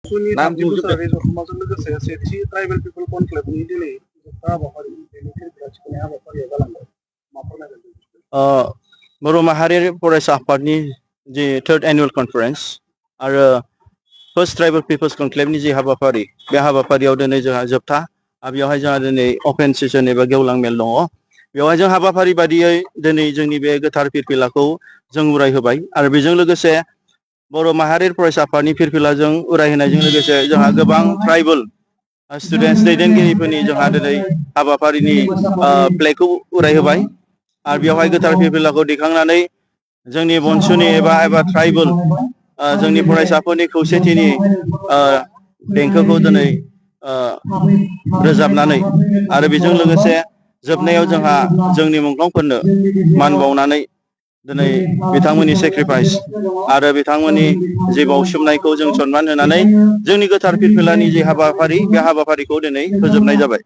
नाम बोसोरारि जथुम्माजों लोगोसे सेथि ट्राइबेल पिपल कनक्लेभनि दिनै जोबथा हाबाफारि बेनि फिरफिला थिखोनाय हाबाफारिया जालांबाय मा फोरमायगोन? बर' माहारियारि फरायसा आफादनि जि थार्ड एनुअल कनफारेन्स आरो फार्स्ट ट्राइबेल पिपल्स कनक्लेभनि जि हाबाफारि बे हाबाफारियाव दिनै जोंहा जोबथा बेवहाय जोंहा दिनै अपेन सेसन एबा गेवलां मेल दङ। बेवहाय जों हाबाफारि बादियै दिनै जोंनि बे गोथार फिरफिलाखौ जों उरायहोबाय आरो बेजों लोगोसे बर' माहारियारि फरायसा आफादनि फिरफिलाजों उरायहोनायजों लोगोसे जोंहा गोबां ट्राइबेल स्टुडेन्टस दैदेनगिरिफोरनि जोंहा दिनै हाबाफारिनि प्लेगखौ उरायहोबाय आरो बेवहाय गोथार फिरफिलाखौ दैखांनानै जोंनि बंसुनि एबा ट्राइबेल जोंनि फरायसाफोरनि खौसेथिनि देंखोखौ दिनै रोजाबनानै आरो बेजों लोगोसे जोबनायाव जोंहा जोंनि मुंख्लंफोरनो मान बावनानै दिनै बिथांमोननि सेक्रिफाइस आरो बिथांमोननि जि बावसोमनायखौ जों सनमान होनानै जोंनि गोथार फिरफिलानि जि हाबाफारि बे हाबाफारिखौ दिनै फोजोबनाय जाबाय।